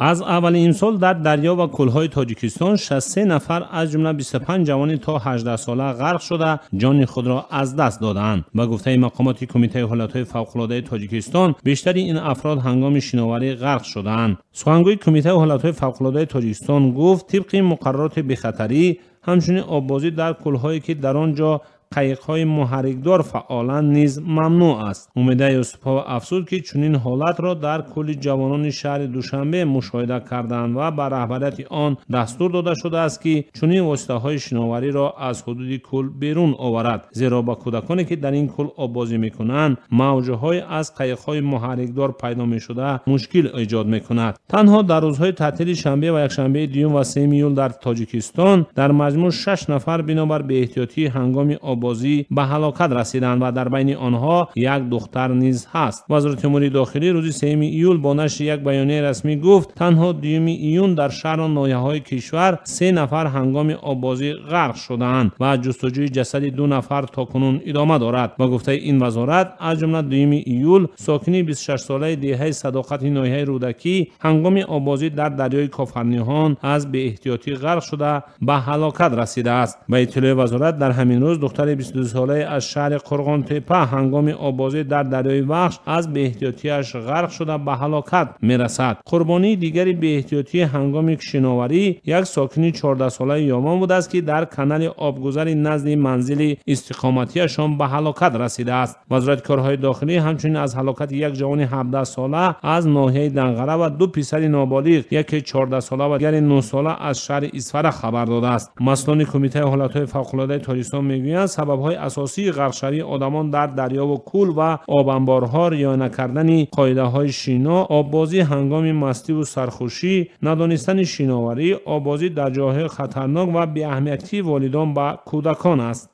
Аз аввали имсол дар дарё ва кӯлҳои Тоҷикистон 63 нафар, аз ҷумла 25 ҷавони то 18 сола ғарқ шуда, ҷони худро аз даст додаанд. Ба гуфтаи мақомоти Кумитаи ҳолатҳои фавқулодаи Тоҷикистон, бештари ин афрод ҳангоми шиноварӣ ғарқ шудаанд. Сухангӯи Кумитаи ҳолатҳои фавқулодаи Тоҷикистон гуфт, тибқи муқаррароти бехатарӣ, ҳамчунин оббозӣ дар кӯлҳое, ки дар он ҷо қайиқҳои муҳаррикдор фаъоланд, низ мамнӯъ аст. Умеда Юсупова афзуд, ки чунин ҳолатро дар кӯли ҷавонони шаҳри Душанбе мушоҳида карданд ва ба раҳбарияти он дастур дода шудааст, ки чунин воситаҳои шиновариро аз ҳудуди кӯл берун оварад, зеро ба кӯдаконе, ки дар ин кӯл оббозӣ мекунанд, мавҷҳое аз қайиқҳои муҳаррикдор пайдо мешуда мушкил эҷод мекунад. Танҳо дар рӯзҳои таътили шанбе ва якшанбеи 2 ва 3 июл дар Тоҷикистон дар маҷмӯъ 6 нафар бинобар беэҳтиётӣ ҳангоми оббозӣ ба ҳалокат расиданд ва дар байни онҳо як духтар низ ҳаст. Вазорати умури дохилӣ рӯзи 3 июл бо нашри як баёнияи расмӣ гуфт, танҳо 2 июн дар шаҳру ноҳияҳои кишвар 3 нафар ҳангоми оббозӣ ғарқ шудаанд ва ҷустуҷӯи ҷасади 2 нафар то кунун идома дорад. Ба гуфтаи ин вазорат, аз ҷумла 2 июл сокини 26-солаи деҳаи Садоқати ноҳияи Рӯдакӣ ҳангоми оббозӣ дар дарёи Кофарниҳон аз беэҳтиётӣ ғарқ шуда ба ҳалокат расидааст. Ба иттилои вазорат, дар ҳамин рӯз духтари 22-солае аз шаҳри Қурғонтепа ҳангоми оббозӣ дар дарёи Вахш аз беэҳтиётиаш ғарқ шуда ба ҳалокат мерасад. Қурбонии дигари беэҳтиётӣ ҳангоми шиноварӣ як сокини 14-солаи Ёмон будааст, ки дар канали обгузари назди манзили истиқоматиашон ба ҳалокат расидааст. Вазорати корҳои дохилӣ ҳамчунин аз ҳалокати як ҷавони 17-сола аз ноҳияи Данғара ва 2 писари ноболиғ, яке 14-сола ва дигаре 9-сола аз шаҳри Исфара хабар додааст. Масъулони Кумитаи ҳолатҳои фавқулодаи Тоҷикистон мегӯянд, сабабҳои асосии ғарқшавии одамон дар дарёву кӯл ва обанборҳо риоя накардани қоидаҳои шино, оббозӣ ҳангоми мастиву сархушӣ, надонистани шиноварӣ, оббозӣ дар ҷойҳои хатарнок ва беаҳамиятии волидон ба кӯдакон аст.